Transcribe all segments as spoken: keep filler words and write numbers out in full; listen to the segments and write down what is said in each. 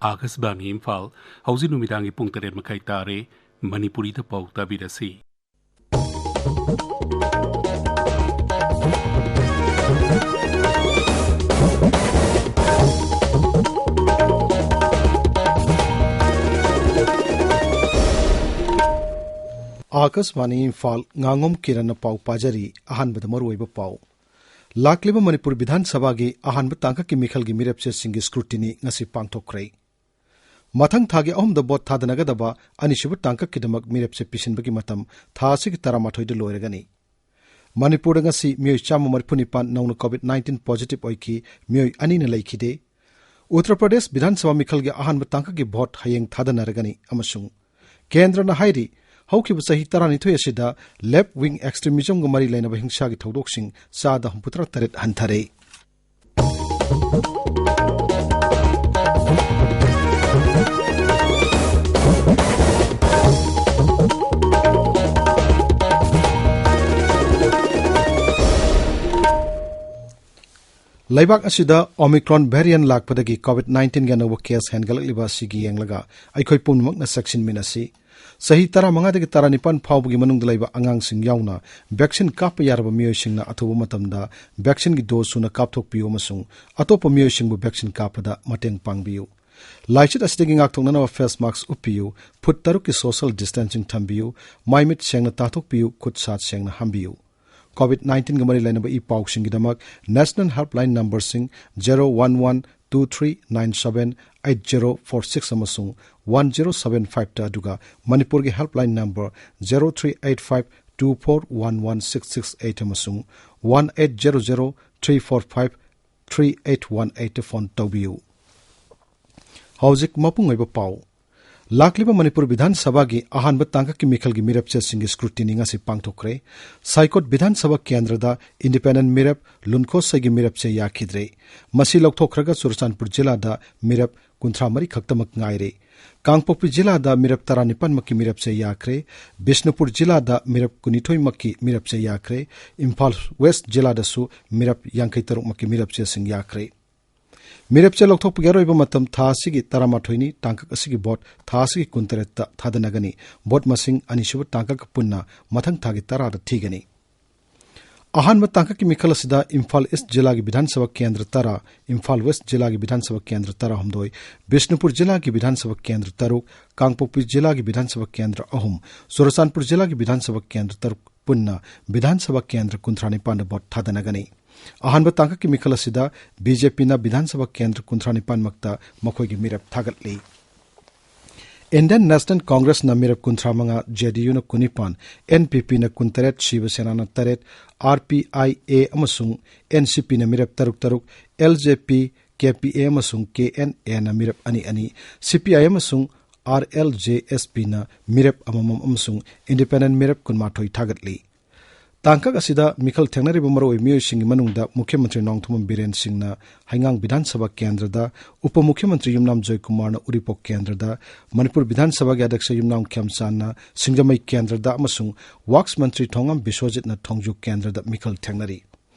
ꯑꯥꯀꯥꯁꯕꯥꯅꯤ ꯏꯝꯐꯥꯜ꯫ ꯍꯧꯖꯤꯛ ꯅꯨꯃꯤꯗꯥꯡꯒꯤ ꯄꯨꯡ ꯇꯔꯦꯠ ꯃꯈꯥꯏ ꯇꯥꯔꯦ꯫ ꯃꯅꯤꯄꯨꯔꯤꯗ ꯄꯥꯎ ꯇꯥꯕꯤꯔꯁꯤ꯫ ꯑꯥꯀꯥꯁꯕꯥꯅꯤ ꯏꯝꯐꯥꯜ, ꯉꯥꯉꯣꯝ ꯀꯤꯔꯟꯅ ꯄꯥꯎ ꯄꯥꯖꯔꯤ꯫ ꯑꯍꯥꯟꯕꯗ ꯃꯔꯨꯑꯣꯏꯕ ꯄꯥꯎ꯫ ꯂꯥꯛꯂꯤꯕ ꯃꯅꯤꯄꯨꯔ ꯕꯤꯙꯥꯟ ꯁꯚꯥꯒꯤ ꯑꯍꯥꯟꯕ ꯇꯥꯡꯀꯛꯀꯤ ꯃꯤꯈꯜꯒꯤ ꯃꯤꯔꯦꯞꯆꯦꯁꯤꯡꯒꯤ scrutiny ꯉꯁꯤ ꯄꯥꯡꯊꯣꯛꯈ꯭ꯔꯦ꯫ ꯃꯊꯪ ꯊꯥꯒꯤ ꯑꯍꯨꯝꯗ ꯚꯣꯠ ꯊꯥꯗꯅꯒꯗꯕ ꯑꯅꯤꯁꯨꯕ ꯇꯥꯡꯀꯛꯀꯤꯗꯃꯛ ꯃꯤꯔꯦꯞꯆꯦ ꯄꯤꯁꯤꯟꯕꯒꯤ ꯃꯇꯝ ꯊꯥ ꯑꯁꯤꯒꯤ ꯇꯔꯥꯃꯥꯊꯣꯏꯗ ꯂꯣꯏꯔꯒꯅꯤ꯫ ꯃꯅꯤꯄꯨꯔꯗ ꯉꯁꯤ ꯃꯤꯑꯣꯏ ꯆꯥꯝꯃ ꯃꯔꯤꯐꯨ ꯅꯤꯄꯥꯟ ꯅꯧꯅ COVID nineteen positive ꯑꯣꯏꯈꯤ, ꯃꯤꯑꯣꯏ ꯑꯅꯤꯅ ꯂꯩꯈꯤꯗꯦ꯫ ꯎꯠꯇꯔ ꯄ꯭ꯔꯗꯦꯁ ꯕꯤꯙꯥꯟ ꯁꯚꯥ ꯃꯤꯈꯜꯒꯤ ꯑꯍꯥꯟꯕ ꯇꯥꯡꯀꯛꯀꯤ ꯚꯣꯠ ꯍꯌꯦꯡ ꯊꯥꯗꯅꯔꯒꯅꯤ ꯑꯃꯁꯨꯡ ꯀꯦꯟꯗ꯭ꯔꯅ ꯍꯥꯏꯔꯤ, ꯍꯧꯈꯤꯕ ꯆꯍꯤ ꯇꯔꯥꯅꯤꯊꯣꯏ ꯑꯁꯤꯗ left wing extremismꯒ ꯃꯔꯤ ꯂꯩꯅꯕ ꯍꯤꯡꯁꯥꯒꯤ ꯊꯧꯗꯣꯛꯁꯤꯡ ꯆꯥꯗ ꯍꯨꯝꯐꯨꯇꯔꯥ ꯇꯔꯦꯠ ꯍꯟꯊꯔꯦ꯫ ꯂꯩꯕꯥꯛ ꯑꯁꯤꯗ Omicron variant ꯂꯥꯛꯄꯗꯒꯤ COVID nineteenꯒꯤ ꯑꯅꯧꯕ case ꯍꯦꯟꯒꯠꯂꯛꯂꯤꯕ ꯑꯁꯤꯒꯤ ꯌꯦꯡꯂꯒ ꯑꯩꯈꯣꯏ ꯄꯨꯝꯅꯃꯛꯅ ꯆꯦꯛꯁꯤꯟꯃꯤꯟꯅꯁꯤ꯫ ꯆꯍꯤ ꯇꯔꯥꯃꯉꯥꯗꯒꯤ ꯇꯔꯥꯅꯤꯄꯥꯟ ꯐꯥꯎꯕꯒꯤ ꯃꯅꯨꯡꯗ ꯂꯩꯕ ꯑꯉꯥꯡꯁꯤꯡ ꯌꯥꯎꯅ vaccine ꯀꯥꯞꯄ ꯌꯥꯔꯕ ꯃꯤꯑꯣꯏꯁꯤꯡꯅ ꯑꯊꯨꯕ ꯃꯇꯝꯗ vaccineꯒꯤ dose ꯁꯨꯅ ꯀꯥꯞꯊꯣꯛꯄꯤꯌꯨ ꯑꯃꯁꯨꯡ ꯑꯇꯣꯞꯄ ꯃꯤꯑꯣꯏꯁꯤꯡꯕꯨ vaccine ꯀꯥꯞꯄꯗ ꯃꯇꯦꯡ ꯄꯥꯡꯕꯤꯌꯨ꯫ ꯂꯥꯏꯆꯠ ꯑꯁꯤꯗꯒꯤ ꯉꯥꯛꯊꯣꯛꯅꯅꯕ face mask ꯎꯞꯄꯤꯌꯨ, ꯐꯨꯠ ꯇꯔꯨꯛꯀꯤ social distancing ꯊꯝꯕꯤꯌꯨ, ꯃꯥꯏꯃꯤꯠ ꯁꯦꯡꯅ ꯇꯥꯊꯣꯛꯄꯤꯌꯨ, ꯈꯨꯠ ꯁꯥ ꯁꯦꯡꯅ ꯍꯥꯝꯕꯤꯌꯨ꯫ COVID nineteenꯒ ꯃꯔꯤ ꯂꯩꯅꯕ E ꯄꯥꯎꯁꯤꯡꯒꯤꯗꯃꯛ National Helpline numberꯁꯤꯡ zero one one two three nine seven eight zero four six ꯑꯃꯁꯨꯡ one zero seven fiveꯇ, ꯑꯗꯨꯒ ꯃꯅꯤꯄꯨꯔꯒꯤ helpline number zero three eight five two four one one six six eight ꯑꯃꯁꯨꯡ one eight zero zero three four five three eight one eightꯇ phone ꯇꯧꯕꯤꯌꯨ꯫ ꯍꯧꯖꯤꯛ ꯃꯄꯨꯡ ꯑꯣꯏꯕ ꯄꯥꯎ꯫ ꯂꯥꯛꯂꯤꯕ ꯃꯅꯤꯄꯨꯔ ꯕꯤꯙꯥꯟ ꯁꯚꯥꯒꯤ ꯑꯍꯥꯟꯕ ꯇꯥꯡꯀꯛꯀꯤ ꯃꯤꯈꯜꯒꯤ ꯃꯤꯔꯦꯞꯆꯦꯁꯤꯡꯒꯤ scrutiny ꯉꯁꯤ ꯄꯥꯡꯊꯣꯛꯈ꯭ꯔꯦ꯫ ꯁꯥꯏꯀꯣꯠ ꯕꯤꯙꯥꯟ ꯁꯚꯥ ꯀꯦꯟꯗ꯭ꯔꯗ independent ꯃꯤꯔꯦꯞ ꯂꯨꯟꯈꯣꯁꯩꯒꯤ ꯃꯤꯔꯦꯞꯆꯦ ꯌꯥꯈꯤꯗ꯭ꯔꯦ꯫ ꯃꯁꯤ ꯂꯧꯊꯣꯛꯈ꯭ꯔꯒ ꯆꯨꯔꯆꯥꯟꯄꯨꯔ ꯖꯤꯂꯥꯗ ꯃꯤꯔꯦꯞ ꯀꯨꯟꯊ꯭ꯔꯥ ꯃꯔꯤ ꯈꯛꯇꯃꯛ ꯉꯥꯏꯔꯦ꯫ ꯀꯥꯡꯄꯣꯛꯄꯤ ꯖꯤꯂꯥꯗ ꯃꯤꯔꯦꯞ ꯇꯔꯥꯅꯤꯄꯥꯟꯃꯛꯀꯤ ꯃꯤꯔꯦꯞꯆꯦ ꯌꯥꯈ꯭ꯔꯦ꯫ ꯕꯤꯁꯅꯨꯄꯨꯔ ꯖꯤꯂꯥꯗ ꯃꯤꯔꯦꯞ ꯀꯨꯟꯅꯤꯊꯣꯏꯃꯛꯀꯤ ꯃꯤꯔꯦꯞꯆꯦ ꯌꯥꯈ꯭ꯔꯦ꯫ ꯏꯝꯐꯥꯜ ꯋꯦꯁ ꯖꯤꯂꯥꯗꯁꯨ ꯃꯤꯔꯦꯞ ꯌꯥꯡꯈꯩ ꯇꯔꯨꯛꯃꯛꯀꯤ ꯃꯤꯔꯦꯞꯆꯦꯁꯤꯡ ꯌꯥꯈ꯭ꯔꯦ꯫ ꯃꯤꯔꯦꯞꯆꯦ ꯂꯧꯊꯣꯛꯄꯒꯤ ꯑꯔꯣꯏꯕ ꯃꯇꯝ ꯊꯥ ꯑꯁꯤꯒꯤ ꯇꯔꯥꯃꯥꯊꯣꯏꯅꯤ꯫ ꯇꯥꯡꯀꯛ ꯑꯁꯤꯒꯤ ꯚꯣꯠ ꯊꯥ ꯑꯁꯤꯒꯤ ꯀꯨꯟꯇꯔꯦꯠꯇ ꯊꯥꯗꯅꯒꯅꯤ꯫ ꯚꯣꯠ ꯃꯁꯤꯡ ꯑꯅꯤꯁꯨꯕ ꯇꯥꯡꯀꯛꯀ ꯄꯨꯟꯅ ꯃꯊꯪ ꯊꯥꯒꯤ ꯇꯔꯥꯗ ꯊꯤꯒꯅꯤ꯫ ꯑꯍꯥꯟꯕ ꯇꯥꯡꯀꯛꯀꯤ ꯃꯤꯈꯜ ꯑꯁꯤꯗ ꯏꯝꯐꯥꯜ ꯏꯁ ꯖꯤꯂꯥꯒꯤ ꯕꯤꯙꯥꯟ ꯁꯚꯥ ꯀꯦꯟꯗ꯭ꯔ ꯇꯔꯥ, ꯏꯝꯐꯥꯜ ꯋꯦꯁ ꯖꯤꯂꯥꯒꯤ ꯕꯤꯙꯥꯟ ꯁꯚꯥ ꯀꯦꯟꯗ꯭ꯔ ꯇꯔꯥꯍꯨꯝꯗꯣꯏ, ꯕꯤꯁꯅꯨꯄꯨꯔ ꯖꯤꯂꯥꯒꯤ ꯕꯤꯙꯥꯟ ꯁꯚꯥ ꯀꯦꯟꯗ꯭ꯔ ꯇꯔꯨꯛ, ꯀꯥꯡꯄꯣꯛꯄꯤ ꯖꯤꯂꯥꯒꯤ ꯕꯤꯙꯥꯟ ꯁꯚꯥ ꯀꯦꯟꯗ꯭ꯔ ꯑꯍꯨꯝ, ꯆꯨꯔꯆꯥꯟꯄꯨꯔ ꯖꯤꯂꯥꯒꯤ ꯕꯤꯙꯥꯟ ꯁꯚꯥ ꯀꯦꯟꯗ꯭ꯔ ꯇꯔꯨꯛ ꯄꯨꯟꯅ ꯕꯤꯙꯥꯟ ꯁꯚꯥ ꯀꯦꯟꯗ꯭ꯔ ꯀꯨꯟꯊ꯭ꯔꯥ ꯅꯤꯄꯥꯟꯗ ꯚꯣꯠ ꯊꯥꯗꯅꯒꯅꯤ꯫ ꯑꯍꯥꯟꯕ ꯇꯥꯡꯀꯛꯀꯤ ꯃꯤꯈꯜ ꯑꯁꯤꯗ ꯕꯤ ꯖꯦ ꯄꯤꯅ ꯕꯤꯙꯥꯟ ꯁꯚꯥ ꯀꯦꯟꯗ꯭ꯔ ꯀꯨꯟꯊ꯭ꯔꯥ ꯅꯤꯄꯥꯟꯃꯛꯇ ꯃꯈꯣꯏꯒꯤ ꯃꯤꯔꯦꯞ ꯊꯥꯒꯠꯂꯤ꯫ ꯏꯟꯗꯤꯌꯟ ꯅꯦꯁꯅꯦꯜ ꯀꯣꯡꯒ꯭ꯔꯦꯁꯅ ꯃꯤꯔꯦꯞ ꯀꯨꯟꯊ꯭ꯔꯥ ꯃꯉꯥ, ꯖꯦ ꯗꯤ ꯌꯨꯅ ꯀꯨꯟꯅꯤꯄꯥꯟ, ꯑꯦꯟ ꯄꯤ ꯄꯤꯅ ꯀꯨꯟꯇꯔꯦꯠ, ꯁꯤꯕ ꯁꯦꯅꯥꯅ ꯇꯔꯦꯠ, ꯑꯥꯔ ꯄꯤ ꯑꯥꯏ ꯑꯦ ꯑꯃꯁꯨꯡ ꯑꯦꯟ ꯁꯤ ꯄꯤꯅ ꯃꯤꯔꯦꯞ ꯇꯔꯨꯛ ꯇꯔꯨꯛ, ꯑꯦꯜ ꯖꯦ ꯄꯤ, ꯀꯦ ꯄꯤ ꯑꯦ ꯑꯃꯁꯨꯡ ꯀꯦ ꯑꯦꯟ ꯑꯦꯅ ꯃꯤꯔꯦꯞ ꯑꯅꯤ ꯑꯅꯤ, ꯁꯤ ꯄꯤ ꯑꯥꯏ ꯑꯃꯁꯨꯡ ꯑꯥꯔ ꯑꯦꯜ ꯖꯦ ꯑꯦꯁ ꯄꯤꯅ ꯃꯤꯔꯦꯞ ꯑꯃꯃꯝ ꯑꯃꯁꯨꯡ ꯏꯟꯗꯤꯄꯦꯟꯗꯦꯟ ꯃꯤꯔꯦꯞ ꯀꯨꯟꯃꯥꯊꯣꯏ ꯊꯥꯒꯠꯂꯤ꯫ ꯇꯥꯡꯀꯛ ꯑꯁꯤꯗ ꯃꯤꯈꯜ ꯊꯦꯡꯅꯔꯤꯕ ꯃꯔꯨꯑꯣꯏꯕ ꯃꯤꯑꯣꯏꯁꯤꯡꯒꯤ ꯃꯅꯨꯡꯗ ꯃꯨꯈ꯭ꯌ ꯃꯟꯇ꯭ꯔꯤ ꯅꯣꯡꯊꯣꯝꯕꯝ ꯕꯤꯔꯦꯟ ꯁꯤꯡꯅ ꯍꯩꯉꯥꯡ ꯕꯤꯙꯥꯟ ꯁꯚꯥ ꯀꯦꯟꯗ꯭ꯔꯗ, ꯎꯄ ꯃꯨꯈ꯭ꯌ ꯃꯟꯇ꯭ꯔꯤ ꯌꯨꯝꯅꯥꯝ ꯖꯣꯏꯀꯨꯃꯥꯔꯅ ꯎꯔꯤꯄꯣꯛ ꯀꯦꯟꯗ꯭ꯔꯗ, ꯃꯅꯤꯄꯨꯔ ꯕꯤꯙꯥꯟ ꯁꯚꯥꯒꯤ ꯑꯗ꯭ꯌꯛꯁ ꯌꯨꯝꯅꯥꯝ ꯈ꯭ꯌꯥꯝꯆꯥꯟꯅ ꯁꯤꯡꯖꯃꯩ ꯀꯦꯟꯗ꯭ꯔꯗ ꯑꯃꯁꯨꯡ ꯋꯥꯛꯁ ꯃꯟꯇ꯭ꯔꯤ ꯊꯣꯉꯥꯝ ꯕꯤꯁ꯭ꯋꯖꯤꯠꯅ ꯊꯣꯡꯖꯨ ꯀꯦꯟꯗ꯭ꯔꯗ ꯃꯤꯈꯜ ꯊꯦꯡꯅꯔꯤ꯫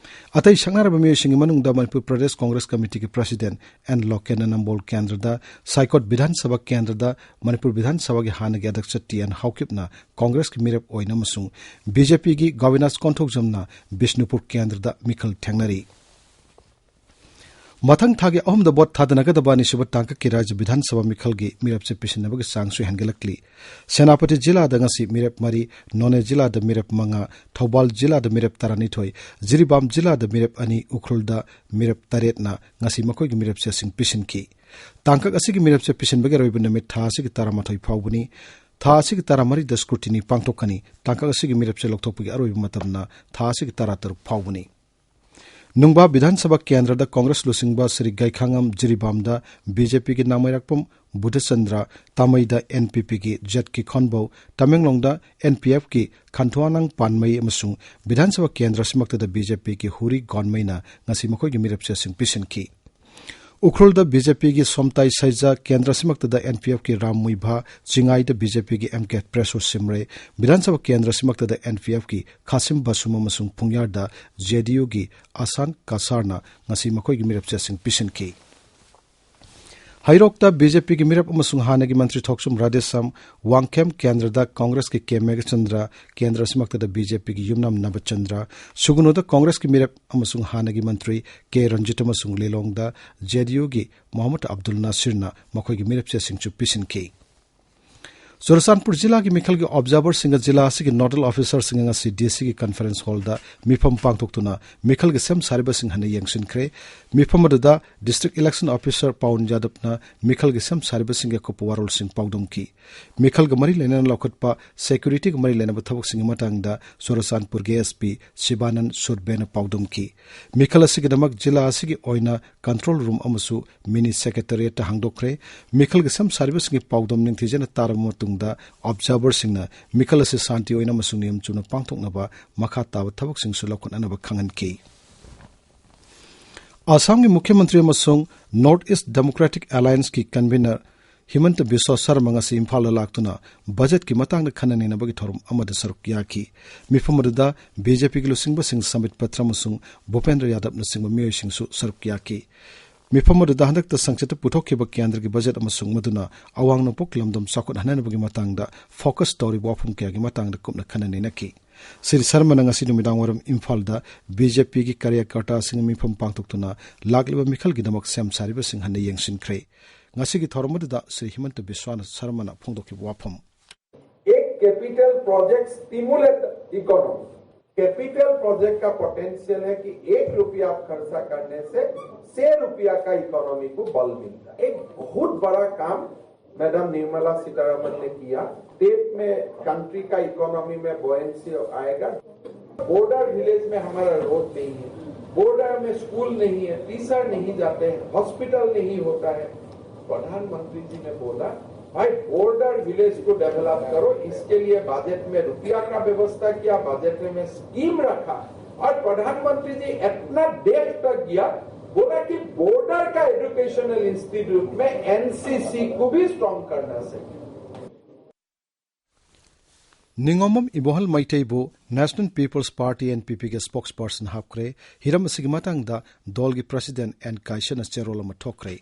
ꯑꯇꯩ ꯁꯛꯅꯔꯕ ꯃꯤꯑꯣꯏꯁꯤꯡꯒꯤ ꯃꯅꯨꯡꯗ ꯃꯅꯤꯄꯨꯔ ꯄ꯭ꯔꯗꯦꯁ ꯀꯣꯡꯒ꯭ꯔꯦꯁ ꯀꯃꯤꯇꯤꯒꯤ ꯄ꯭ꯔꯁꯤꯗꯦꯟꯠ ꯑꯦꯟ ꯂꯣꯀꯦꯟꯅ ꯅꯝꯕꯣꯜ ꯀꯦꯟꯗ꯭ꯔꯗ, ꯁꯥꯏꯀꯣꯠ ꯕꯤꯙꯥꯟ ꯁꯚꯥ ꯀꯦꯟꯗ꯭ꯔꯗ ꯃꯅꯤꯄꯨꯔ ꯕꯤꯙꯥꯟ ꯁꯚꯥꯒꯤ ꯍꯥꯟꯅꯒꯤ ꯑꯗ꯭ꯌꯛꯁ ꯇꯤ ꯑꯦꯟ ꯍꯥꯎꯀꯤꯞꯅ ꯀꯣꯡꯒ꯭ꯔꯦꯁꯀꯤ ꯃꯤꯔꯦꯞ ꯑꯣꯏꯅ ꯑꯃꯁꯨꯡ ꯕꯤ ꯖꯦ ꯄꯤꯒꯤ ꯒꯣꯕꯤꯅꯥꯁ ꯀꯣꯟꯊꯧꯖꯝꯅ ꯕꯤꯁꯅꯨꯄꯨꯔ ꯀꯦꯟꯗ꯭ꯔꯗ ꯃꯤꯈꯜ ꯊꯦꯡꯅꯔꯤ꯫ ꯃꯊꯪ ꯊꯥꯒꯤ ꯑꯍꯨꯝꯗ ꯚꯣꯠ ꯊꯥꯗꯅꯒꯗꯕ ꯑꯅꯤꯁꯨꯕ ꯇꯥꯡꯀꯛꯀꯤ ꯔꯥꯖ꯭ꯌ ꯕꯤꯙꯥꯟ ꯁꯚꯥ ꯃꯤꯈꯜꯒꯤ ꯃꯤꯔꯦꯞꯆꯦ ꯄꯤꯁꯤꯟꯅꯕꯒꯤ ꯆꯥꯡꯁꯨ ꯍꯦꯟꯒꯠꯂꯛꯂꯤ꯫ ꯁꯦꯅꯥꯄꯇꯤ ꯖꯤꯂꯥꯗ ꯉꯁꯤ ꯃꯤꯔꯦꯞ ꯃꯔꯤ, ꯅꯣꯅꯦ ꯖꯤꯂꯥꯗ ꯃꯤꯔꯦꯞ ꯃꯉꯥ, ꯊꯧꯕꯥꯜ ꯖꯤꯂꯥꯗ ꯃꯤꯔꯦꯞ ꯇꯔꯥꯅꯤꯊꯣꯏ, ꯖꯤꯔꯤꯕꯥꯝ ꯖꯤꯂꯥꯗ ꯃꯤꯔꯦꯞ ꯑꯅꯤ, ꯎꯈ꯭ꯔꯨꯜꯗ ꯃꯤꯔꯦꯞ ꯇꯔꯦꯠꯅ ꯉꯁꯤ ꯃꯈꯣꯏꯒꯤ ꯃꯤꯔꯦꯞꯆꯦꯁꯤꯡ ꯄꯤꯁꯤꯟꯈꯤ꯫ ꯇꯥꯡꯀꯛ ꯑꯁꯤꯒꯤ ꯃꯤꯔꯦꯞꯆꯦ ꯄꯤꯁꯤꯟꯕꯒꯤ ꯑꯔꯣꯏꯕ ꯅꯨꯃꯤꯠ ꯊꯥ ꯑꯁꯤꯒꯤ ꯇꯔꯥꯃꯥꯊꯣꯏ ꯐꯥꯎꯕꯅꯤ꯫ ꯊꯥ ꯑꯁꯤꯒꯤ ꯇꯔꯥꯃꯔꯤꯗ scrutiny ꯄꯥꯡꯊꯣꯛꯀꯅꯤ꯫ ꯇꯥꯡꯀꯛ ꯑꯁꯤꯒꯤ ꯃꯤꯔꯦꯞꯆꯦ ꯂꯧꯊꯣꯛꯄꯒꯤ ꯑꯔꯣꯏꯕ ꯃꯇꯝꯅ ꯊꯥ ꯑꯁꯤꯒꯤ ꯇꯔꯥꯇꯔꯨꯛ ꯐꯥꯎꯕꯅꯤ꯫ ꯅꯨꯡꯕꯥ ꯕꯤꯙꯥꯟ ꯁꯚꯥ ꯀꯦꯟꯗ꯭ꯔꯗ ꯀꯣꯡꯒ꯭ꯔꯦꯁ ꯂꯨꯆꯤꯡꯕ ꯁ꯭ꯔꯤ ꯒꯥꯏꯈꯥꯉꯝ ꯖꯤꯔꯤꯕꯥꯝꯗ ꯕꯤ ꯖꯦ ꯄꯤꯒꯤ ꯅꯥꯃꯩꯔꯥꯛꯄꯝ ꯕꯨꯙꯆꯟꯗ꯭ꯔ, ꯇꯥꯃꯩꯗ ꯑꯦꯟ ꯄꯤ ꯄꯤꯒꯤ ꯖꯦꯠ ꯀꯤ ꯈꯣꯟꯕꯧ, ꯇꯃꯦꯡꯂꯣꯡꯗ ꯑꯦꯟ ꯄꯤ ꯑꯦꯐꯀꯤ ꯈꯟꯊꯨꯋꯥꯅꯪ ꯄꯥꯟꯃꯩ ꯑꯃꯁꯨꯡ ꯕꯤꯙꯥꯟ ꯁꯚꯥ ꯀꯦꯟꯗ꯭ꯔ ꯑꯁꯤꯃꯛꯇꯗ ꯕꯤ ꯖꯦ ꯄꯤꯒꯤ ꯍꯨꯔꯤ ꯒꯣꯟꯃꯩꯅ ꯉꯁꯤ ꯃꯈꯣꯏꯒꯤ ꯃꯤꯔꯦꯞꯆꯦꯁꯤꯡ ꯄꯤꯁꯤꯟꯈꯤ꯫ ꯎꯈ꯭ꯔꯨꯜꯗ ꯕꯤ ꯖꯦ ꯄꯤꯒꯤ ꯁꯣꯝꯇꯥꯏ ꯁꯩꯖꯥ, ꯀꯦꯟꯗ꯭ꯔ ꯑꯁꯤꯃꯛꯇꯗ ꯑꯦꯟ ꯄꯤ ꯑꯦꯐꯀꯤ ꯔꯥꯝ ꯃꯨꯏꯚꯥ, ꯆꯤꯡꯉꯥꯏꯗ ꯕꯤ ꯖꯦ ꯄꯤꯒꯤ ꯑꯦꯝ ꯀꯦ ꯄ꯭ꯔꯦꯁꯣ ꯁꯤꯝꯔꯦ, ꯕꯤꯙꯥꯟ ꯁꯚꯥ ꯀꯦꯟꯗ꯭ꯔ ꯑꯁꯤꯃꯛꯇꯗ ꯑꯦꯟ ꯄꯤ ꯑꯦꯐꯀꯤ ꯈꯥꯁꯤꯝ ꯕꯁꯨꯝ ꯑꯃꯁꯨꯡ ꯄꯨꯡꯌꯥꯔꯗ ꯖꯦ ꯗꯤ ꯌꯨꯒꯤ ꯑꯁꯥꯟ ꯀꯁꯥꯔꯅ ꯉꯁꯤ ꯃꯈꯣꯏꯒꯤ ꯃꯤꯔꯦꯞꯆꯦꯁꯤꯡ ꯄꯤꯁꯤꯟꯈꯤ꯫ ꯍꯩꯔꯣꯛꯇ ꯕꯤ ꯖꯦ ꯄꯤꯒꯤ ꯃꯤꯔꯦꯞ ꯑꯃꯁꯨꯡ ꯍꯥꯟꯅꯒꯤ ꯃꯟꯇ꯭ꯔꯤ ꯊꯣꯛꯆꯨꯝ ꯔꯥꯙꯦꯁ꯭ꯌꯥꯝ, ꯋꯥꯡꯈꯦꯝ ꯀꯦꯟꯗ꯭ꯔꯗ ꯀꯪꯒ꯭ꯔꯦꯁꯀꯤ ꯀꯦ ꯃꯦꯘꯆꯟꯗ꯭ꯔ, ꯀꯦꯟꯗ꯭ꯔ ꯑꯁꯤꯃꯛꯇꯗ ꯕꯤ ꯖꯦ ꯄꯤꯒꯤ ꯌꯨꯝꯅꯥꯝ ꯅꯕꯆꯟꯗ꯭ꯔ, ꯁꯨꯒꯨꯅꯨꯗ ꯀꯪꯒ꯭ꯔꯦꯁꯀꯤ ꯃꯤꯔꯦꯞ ꯑꯃꯁꯨꯡ ꯍꯥꯟꯅꯒꯤ ꯃꯟꯇ꯭ꯔꯤ ꯀꯦ ꯔꯟꯖꯤꯠ ꯑꯃꯁꯨꯡ ꯂꯤꯂꯣꯡꯗ ꯖꯦ ꯗꯤ ꯌꯨꯒꯤ ꯃꯣꯍꯝꯃꯗ ꯑꯕꯗꯨꯜ ꯅꯥꯁꯤꯔꯅ ꯃꯈꯣꯏꯒꯤ ꯃꯤꯔꯦꯞ ꯆꯦꯁꯤꯡꯁꯨ ꯄꯤꯁꯤꯟꯈꯤ꯫ ꯆꯨꯔꯆꯥꯟꯄꯨꯔ ꯖꯤꯂꯥꯒꯤ ꯃꯤꯈꯜꯒꯤ ꯑꯣꯕꯖꯥꯔꯚꯔꯁꯤꯡꯒ ꯖꯤꯂꯥ ꯑꯁꯤꯒꯤ ꯅꯣꯗꯜ ꯑꯣꯐꯤꯁꯥꯔꯁꯤꯡꯒ ꯉꯁꯤ ꯗꯤ ꯁꯤꯒꯤ ꯀꯟꯐꯔꯦꯟꯁ ꯍꯣꯜꯗ ꯃꯤꯐꯝ ꯄꯥꯡꯊꯣꯛꯇꯨꯅ ꯃꯤꯈꯜꯒꯤ ꯁꯦꯝ ꯁꯥꯔꯤꯕꯁꯤꯡ ꯍꯟꯅ ꯌꯦꯡꯁꯤꯟꯈ꯭ꯔꯦ꯫ ꯃꯤꯐꯝ ꯑꯗꯨꯗ ꯗꯤꯁꯇ꯭ꯔꯤꯛ ꯏꯂꯦꯛꯁꯟ ꯑꯣꯐꯤꯁꯥꯔ ꯄꯥꯎꯟ ꯌꯥꯗꯕꯅ ꯃꯤꯈꯜꯒꯤ ꯁꯦꯝ ꯁꯥꯔꯤꯕꯁꯤꯡꯒꯤ ꯑꯀꯨꯞꯄ ꯋꯥꯔꯣꯜꯁꯤꯡ ꯄꯥꯎꯗꯝꯈꯤ꯫ ꯃꯤꯈꯜꯒ ꯃꯔꯤ ꯂꯩꯅꯅ ꯂꯧꯈꯠꯄ ꯁꯦꯀ꯭ꯌꯨꯔꯤꯇꯤꯒ ꯃꯔꯤ ꯂꯩꯅꯕ ꯊꯕꯛꯁꯤꯡꯒꯤ ꯃꯇꯥꯡꯗ ꯆꯨꯔꯆꯥꯟꯄꯨꯔꯒꯤ ꯑꯦꯁ ꯄꯤ ꯁꯤꯕꯥꯅꯟ ꯁꯨꯔꯕꯦꯅ ꯄꯥꯎꯗꯝꯈꯤ꯫ ꯃꯤꯈꯜ ꯑꯁꯤꯒꯤꯗꯃꯛ ꯖꯤꯂꯥ ꯑꯁꯤꯒꯤ ꯑꯣꯏꯅ ꯀꯟꯇ꯭ꯔꯣꯜ ꯔꯨꯝ ꯑꯃꯁꯨ ꯃꯤꯅꯤ ꯁꯦꯀ꯭ꯔꯦꯇꯔꯤꯌꯦꯠꯇ ꯍꯥꯡꯗꯣꯛꯈ꯭ꯔꯦ꯫ ꯃꯤꯈꯜꯒꯤ ꯁꯦꯝ ꯁꯥꯔꯤꯕꯁꯤꯡꯒꯤ ꯄꯥꯎꯗꯝ ꯅꯤꯡꯊꯤꯖꯅ ꯇꯥꯔꯕ ꯃꯇꯨꯡꯗ ꯑꯣꯕꯖꯥꯔꯚꯔꯁꯤꯡꯅ ꯃꯤꯈꯜ ꯑꯁꯤ ꯁꯥꯟꯇꯤ ꯑꯣꯏꯅ ꯑꯃꯁꯨꯡ ꯅꯤꯌꯝ ꯆꯨꯝꯅ ꯄꯥꯡꯊꯣꯛꯅꯕ ꯃꯈꯥ ꯇꯥꯕ ꯊꯕꯛꯁꯤꯡꯁꯨ ꯂꯧꯈꯠꯅꯅꯕ ꯈꯪꯍꯟꯈꯤ꯫ ꯑꯁꯥꯝꯒꯤ ꯃꯨꯈ꯭ꯌ ꯃꯟꯇ꯭ꯔꯤ ꯑꯃꯁꯨꯡ north east democratic ꯑꯦꯂꯥꯌꯟꯁꯀꯤ ꯀꯟꯚꯤꯅꯔ ꯍꯤꯃꯟꯇ Visva Sharma ꯉꯁꯤ ꯏꯝꯐꯥꯜꯗ ꯂꯥꯛꯇꯨꯅ ꯕꯖꯦꯠꯀꯤ ꯃꯇꯥꯡꯗ ꯈꯟꯅ ꯅꯩꯅꯕꯒꯤ ꯊꯧꯔꯝ ꯑꯃꯗ ꯁꯔꯨꯛ ꯌꯥꯈꯤ꯫ ꯃꯤꯐꯝ ꯑꯗꯨꯗ ꯕꯤ ꯖꯦ ꯄꯤꯒꯤ ꯂꯨꯆꯤꯡꯕꯁꯤꯡ ꯁꯝꯕꯤꯠ ꯄꯇ꯭ꯔ ꯑꯃꯁꯨꯡ ꯚꯨꯄꯦꯟꯗ꯭ꯔ ꯌꯥꯗꯕꯅꯆꯤꯡꯕ ꯃꯤꯑꯣꯏꯁꯤꯡꯁꯨ ꯁꯔꯨꯛ ꯌꯥꯈꯤ꯫ ꯃꯤꯐꯝ ꯑꯗꯨꯗ ꯍꯟꯗꯛꯇ ꯁꯪꯁꯠꯇ ꯄꯨꯊꯣꯛꯈꯤꯕ ꯀꯦꯟꯗ꯭ꯔꯒꯤ ꯕꯖꯦꯠ ꯑꯃꯁꯨꯡ ꯃꯗꯨꯅ ꯑꯋꯥꯡ ꯅꯣꯡꯄꯣꯛ ꯂꯝꯗꯝ ꯆꯥꯎꯈꯠꯍꯟꯅꯕꯒꯤ ꯃꯇꯥꯡꯗ ꯐꯣꯀꯁ ꯇꯧꯔꯤꯕ ꯋꯥꯐꯝ ꯀꯌꯥꯒꯤ ꯃꯇꯥꯡꯗ ꯀꯨꯞꯅ ꯈꯟꯅ ꯅꯩꯅꯈꯤ꯫ ꯁ꯭ꯔꯤ ꯁꯔꯃꯅ ꯉꯁꯤ ꯅꯨꯃꯤꯗꯥꯡ ꯋꯥꯏꯔꯝ ꯏꯝꯐꯥꯜꯗ ꯕꯤ ꯖꯦ ꯄꯤꯒꯤ ꯀꯥꯔꯌꯀꯔꯇꯥꯁꯤꯡ ꯃꯤꯐꯝ ꯄꯥꯡꯊꯣꯛꯇꯨꯅ ꯂꯥꯛꯂꯤꯕ ꯃꯤꯈꯜꯒꯤꯗꯃꯛ ꯁꯦꯝ ꯁꯥꯔꯤꯕꯁꯤꯡ ꯍꯟꯅ ꯌꯦꯡꯁꯤꯟꯈ꯭ꯔꯦ꯫ ꯉꯁꯤꯒꯤ ꯊꯧꯔꯝ ꯑꯗꯨꯗ ꯁ꯭ꯔꯤ ꯍꯤꯃꯟꯇ ꯕꯤꯁ꯭ꯋꯅ ꯁꯔꯃꯅ ꯐꯣꯡꯗꯣꯛꯈꯤꯕ ꯋꯥꯐꯝ꯫ एक capital project stimulate economy. Capital project का पोटेंशियल है कि एक रुपया आप खर्चा करने से छह रुपया का इकोनॉमी को बल मिलता है। एक बहुत बड़ा काम मैडम निर्मला सीतारमण ने किया। टेप में कंट्री का इकोनॉमी में बॉयंसी आएगा। बॉर्डर विलेज में हमारा रोड नहीं है, बॉर्डर में स्कूल नहीं है, टीचर नहीं जाते हैं, हॉस्पिटल नहीं होता है। प्रधानमंत्री जी ने बोला, भाई, बॉर्डर विलेज को डेवलप करो। इसके लिए बजट में रुपया का व्यवस्था किया, बजट में स्कीम रखा। और प्रधानमंत्री जी इतना डेप्थ तक गया, बोला कि बॉर्डर का एजुकेशनल इंस्टीट्यूट में एन सी सी को भी स्ट्रॉन्ग करना चाहिए। ꯅꯤꯡꯉꯣꯝꯕꯝ ꯏꯕꯣꯍꯜ ꯃꯩꯇꯩꯕꯨ National People's Party, N P P ꯒꯤ spokesperson ꯍꯥꯞꯈ꯭ꯔꯦ꯫ ꯍꯤꯔꯝ ꯑꯁꯤꯒꯤ ꯃꯇꯥꯡꯗ ꯗꯣꯜꯒꯤ president ꯑꯦꯟ ꯀꯥꯏꯁꯅ ꯆꯦꯔꯣꯜ ꯑꯃ ꯊꯣꯛꯈ꯭ꯔꯦ꯫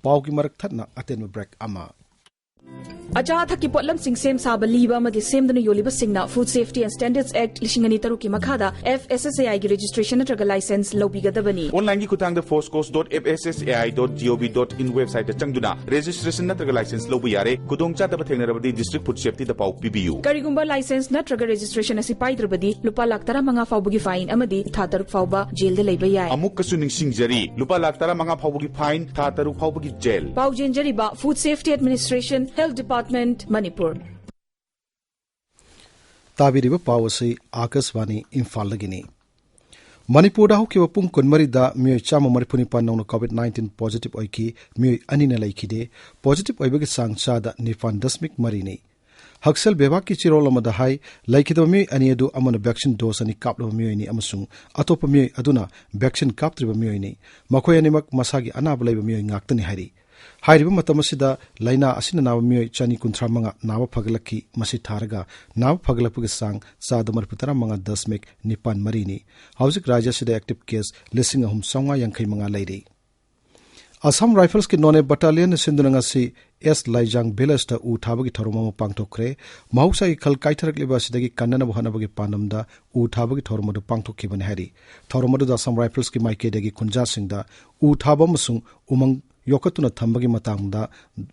ꯄꯥꯎꯒꯤ ꯃꯔꯛ ꯊꯠꯅ ꯑꯇꯦꯟꯕ ꯕ꯭ꯔꯦꯛ ꯑꯃ꯫ ꯑꯆꯥ ꯑꯊꯛꯀꯤ ꯄꯣꯠꯂꯝꯁꯤꯡ ꯁꯦꯝ ꯁꯥꯕ, ꯂꯤꯕ ꯑꯃꯗꯤ ꯁꯦꯝꯗꯨꯅ ꯌꯣꯜꯂꯤꯕꯁꯤꯡꯅ Food Safety and Standards Act ꯂꯤꯁꯤꯡ ꯑꯅꯤ ꯇꯔꯨꯛꯀꯤ ꯃꯈꯥꯗ F S S A I ꯒꯤ registration ꯅꯠꯇ꯭ꯔꯒ license ꯂꯧꯕꯤꯒꯗꯕꯅꯤ꯫ Online ꯒꯤ ꯈꯨꯠꯊꯥꯡꯗ foscos dot F S S A I dot gov dot in website ꯇ ꯆꯪꯗꯨꯅ registration ꯅꯠꯇ꯭ꯔꯒ license ꯂꯧꯕ ꯌꯥꯔꯦ꯫ ꯈꯨꯗꯣꯡꯆꯥꯗꯕ ꯊꯦꯡꯅꯔꯕꯗꯤ District Food Safety ꯗ ꯄꯥꯎ ꯄꯤꯕꯤꯌꯨ꯫ ꯀꯔꯤꯒꯨꯝꯕ license ꯅꯠꯇ꯭ꯔꯒ registration ꯑꯁꯤ ꯄꯥꯏꯗ꯭ꯔꯕꯗꯤ ꯂꯨꯄꯥ ꯂꯥꯈ ꯇꯔꯥꯃꯉꯥ ꯐꯥꯎꯕꯒꯤ fine ꯑꯃꯗꯤ ꯊꯥ ꯇꯔꯨꯛ ꯐꯥꯎꯕ ꯖꯦꯜꯗ ꯂꯩꯕ ꯌꯥꯏ꯫ ꯑꯃꯨꯛꯀꯁꯨ ꯅꯤꯡꯁꯤꯡꯖꯔꯤ, ꯂꯨꯄꯥ ꯂꯥꯈ ꯇꯔꯥꯃꯉꯥ ꯐꯥꯎꯕꯒꯤ fine, ꯊꯥ ꯇꯔꯨꯛ ꯐꯥꯎꯕꯒꯤ ꯖꯦꯜ꯫ ꯄꯥꯎ ꯆꯦꯟꯖꯔꯤꯕ Food Safety Administration, Health Department, Manipur. ꯇꯥꯕꯤꯔꯤꯕ ꯄꯥꯎ ꯑꯁꯤ ꯑꯥꯀꯥꯁꯕꯥꯅꯤ ꯏꯝꯐꯥꯜꯗꯒꯤꯅꯤ꯫ ꯃꯅꯤꯄꯨꯔꯗ ꯍꯧꯈꯤꯕ ꯄꯨꯡ ꯀꯨꯟꯃꯔꯤꯗ ꯃꯤꯑꯣꯏ ꯆꯥꯝꯃ ꯃꯔꯤꯐꯨ ꯅꯤꯄꯥꯟ ꯅꯧꯅ COVID nineteen positive ꯑꯣꯏꯈꯤ, ꯃꯤꯑꯣꯏ ꯑꯅꯤꯅ ꯂꯩꯈꯤꯗꯦ꯫ Positive ꯑꯣꯏꯕꯒꯤ ꯆꯥꯡ ꯆꯥꯗ ꯅꯤꯄꯥꯟ ꯗꯁꯃꯤꯛ ꯃꯔꯤꯅꯤ꯫ ꯍꯛꯁꯦꯜ ꯕꯤꯚꯥꯒꯀꯤ ꯆꯦꯔꯣꯜ ꯑꯃꯗ ꯍꯥꯏ, ꯂꯩꯈꯤꯗꯕ ꯃꯤꯑꯣꯏ ꯑꯅꯤ ꯑꯗꯨ ꯑꯃꯅ vaccine dose ꯑꯅꯤ ꯀꯥꯞꯂꯕ ꯃꯤꯑꯣꯏꯅꯤ ꯑꯃꯁꯨꯡ ꯑꯇꯣꯞꯄ ꯃꯤꯑꯣꯏ ꯑꯗꯨꯅ vaccine ꯀꯥꯞꯇ꯭ꯔꯤꯕ ꯃꯤꯑꯣꯏꯅꯤ꯫ ꯃꯈꯣꯏ ꯑꯅꯤꯃꯛ ꯃꯁꯥꯒꯤ ꯑꯅꯥꯕ ꯂꯩꯕ ꯃꯤꯑꯣꯏ ꯉꯥꯛꯇꯅꯤ ꯍꯥꯏꯔꯤ꯫ ꯍꯥꯏꯔꯤꯕ ꯃꯇꯝ ꯑꯁꯤꯗ ꯂꯥꯏꯅꯥ ꯑꯁꯤꯅ ꯅꯥꯕ ꯃꯤꯑꯣꯏ ꯆꯅꯤ ꯀꯨꯟꯊ꯭ꯔꯥ ꯃꯉꯥ ꯅꯥꯕ ꯐꯒꯠꯂꯛꯈꯤ꯫ ꯃꯁꯤ ꯊꯥꯔꯒ ꯅꯥꯕ ꯐꯒꯠꯂꯛꯄꯒꯤ ꯆꯥꯡ ꯆꯥꯗ ꯃꯔꯤꯐꯨ ꯇꯔꯥ ꯃꯉꯥ ꯗꯁꯃꯤꯛ ꯅꯤꯄꯥꯟ ꯃꯔꯤꯅꯤ꯫ ꯍꯧꯖꯤꯛ ꯔꯥꯖ꯭ꯌ ꯑꯁꯤꯗ active case ꯂꯤꯁꯤꯡ ꯑꯍꯨꯝ ꯆꯥꯝꯃꯉꯥ ꯌꯥꯡꯈꯩ ꯃꯉꯥ ꯂꯩꯔꯤ꯫ ꯑꯁꯥꯝ ꯔꯥꯏꯐꯜꯁꯀꯤ ꯅꯣꯅꯦ ꯕꯠꯇꯥꯂꯤꯌꯟꯅ ꯁꯤꯟꯗꯨꯅ ꯉꯁꯤ ꯑꯦꯁ ꯂꯥꯏꯖꯥꯡ ꯚꯤꯂꯦꯖꯇ ꯎ ꯊꯥꯕꯒꯤ ꯊꯧꯔꯝ ꯑꯃ ꯄꯥꯡꯊꯣꯛꯈ꯭ꯔꯦ꯫ ꯃꯍꯧꯁꯥꯒꯤ ꯈꯜ ꯀꯥꯏꯊꯔꯛꯂꯤꯕ ꯑꯁꯤꯗꯒꯤ ꯀꯟꯅꯅꯕ ꯍꯣꯠꯅꯕꯒꯤ ꯄꯥꯟꯗꯝꯗ ꯎ ꯊꯥꯕꯒꯤ ꯊꯧꯔꯝ ꯑꯗꯨ ꯄꯥꯡꯊꯣꯛꯈꯤꯕꯅꯤ ꯍꯥꯏꯔꯤ꯫ ꯊꯧꯔꯝ ꯑꯗꯨꯗ ꯑꯁꯥꯝ ꯔꯥꯏꯐꯜꯁꯀꯤ ꯃꯥꯏꯀꯩꯗꯒꯤ ꯈꯨꯟꯖꯥꯁꯤꯡꯗ ꯎ ꯊꯥꯕ ꯑꯃꯁꯨꯡ ꯎꯃꯪ ꯌꯣꯛꯈꯠꯇꯨꯅ ꯊꯝꯕꯒꯤ ꯃꯇꯥꯡꯗ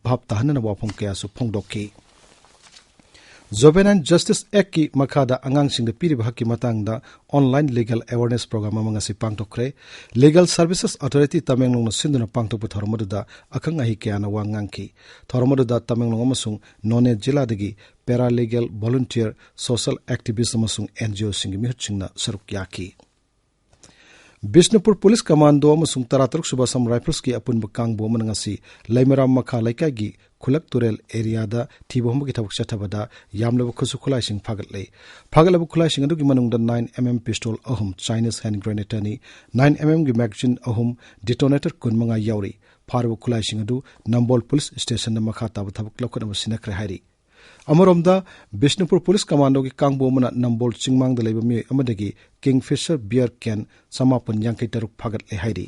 ꯚꯥꯞ ꯇꯥꯍꯟꯅꯅꯕ ꯋꯥꯐꯝ ꯀꯌꯥꯁꯨ ꯐꯣꯡꯗꯣꯛꯈꯤ꯫ Juvenile Justice Actꯀꯤ ꯃꯈꯥꯗ ꯑꯉꯥꯡꯁꯤꯡꯗ ꯄꯤꯔꯤꯕ ꯍꯛꯀꯤ ꯃꯇꯥꯡꯗ online legal awareness program ꯑꯃ ꯉꯁꯤ ꯄꯥꯡꯊꯣꯛꯈ꯭ꯔꯦ꯫ Legal Services Authority ꯇꯃꯦꯡꯂꯣꯡꯅ ꯁꯤꯟꯗꯨꯅ ꯄꯥꯡꯊꯣꯛꯄ ꯊꯧꯔꯝ ꯑꯗꯨꯗ ꯑꯈꯪ ꯑꯍꯩ ꯀꯌꯥꯅ ꯋꯥ ꯉꯥꯡꯈꯤ꯫ ꯊꯧꯔꯝ ꯑꯗꯨꯗ ꯇꯃꯦꯡꯂꯣꯡ ꯑꯃꯁꯨꯡ ꯅꯣꯅꯦ ꯖꯤꯂꯥꯗꯒꯤ paralegal, volunteer, social activist ꯑꯃꯁꯨꯡ NGOꯁꯤꯡꯒꯤ ꯃꯤꯍꯨꯠꯁꯤꯡꯅ ꯁꯔꯨꯛ ꯌꯥꯈꯤ꯫ ꯕꯤꯁꯅꯨꯄꯨꯔ ꯄꯨꯂꯤꯁ ꯀꯃꯥꯟꯗꯣ ꯑꯃꯁꯨꯡ ꯇꯔꯥꯇꯔꯨꯛ ꯁꯨꯕ ꯑꯁꯥꯝ ꯔꯥꯏꯐꯜꯁꯀꯤ ꯑꯄꯨꯟꯕ ꯀꯥꯡꯕꯨ ꯑꯃꯅ ꯉꯁꯤ ꯂꯩꯃꯔꯥꯝ ꯃꯈꯥ ꯂꯩꯀꯥꯏꯒꯤ ꯈꯨꯂꯛ ꯇꯨꯔꯦꯜ ꯑꯦꯔꯤꯌꯥꯗ ꯊꯤꯕ ꯍꯨꯝꯕꯒꯤ ꯊꯕꯛ ꯆꯠꯊꯕꯗ ꯌꯥꯝꯂꯕ ꯈꯨꯠꯁꯨ ꯈꯨꯠꯂꯥꯏꯁꯤꯡ ꯐꯥꯒꯠꯂꯦ꯫ ꯐꯥꯒꯠꯂꯕ ꯈꯨꯠꯂꯥꯏꯁꯤꯡ ꯑꯗꯨꯒꯤ ꯃꯅꯨꯡꯗ nine MM pistol ꯑꯍꯨꯝ, Chinese hand grenade ꯑꯅꯤ, nine MMꯒꯤ magazine ꯑꯍꯨꯝ, detonator ꯀꯨꯟꯃꯉꯥ ꯌꯥꯎꯔꯤ꯫ ꯐꯥꯔꯕ ꯈꯨꯠꯂꯥꯏꯁꯤꯡ ꯑꯗꯨ ꯅꯝꯕꯣꯜ ꯄꯨꯂꯤꯁ ꯁ꯭ꯇꯦꯁꯟꯗ ꯃꯈꯥ ꯇꯥꯕ ꯊꯕꯛ ꯂꯧꯈꯠꯅꯕ ꯁꯤꯟꯅꯈ꯭ꯔꯦ ꯍꯥꯏꯔꯤ꯫ ꯑꯃꯔꯣꯝꯗ, ꯕꯤꯁꯅꯨꯄꯨꯔ ꯄꯨꯂꯤꯁ ꯀꯃꯥꯟꯗꯣꯒꯤ ꯀꯥꯡꯕꯨ ꯑꯃꯅ ꯅꯝꯕꯣꯜ ꯆꯤꯡꯃꯥꯡꯗ ꯂꯩꯕ ꯃꯤꯑꯣꯏ ꯑꯃꯗꯒꯤ Kingfisher beer can ꯆꯃꯥꯄꯟ ꯌꯥꯡꯈꯩ ꯇꯔꯨꯛ ꯐꯥꯒꯠꯂꯦ ꯍꯥꯏꯔꯤ꯫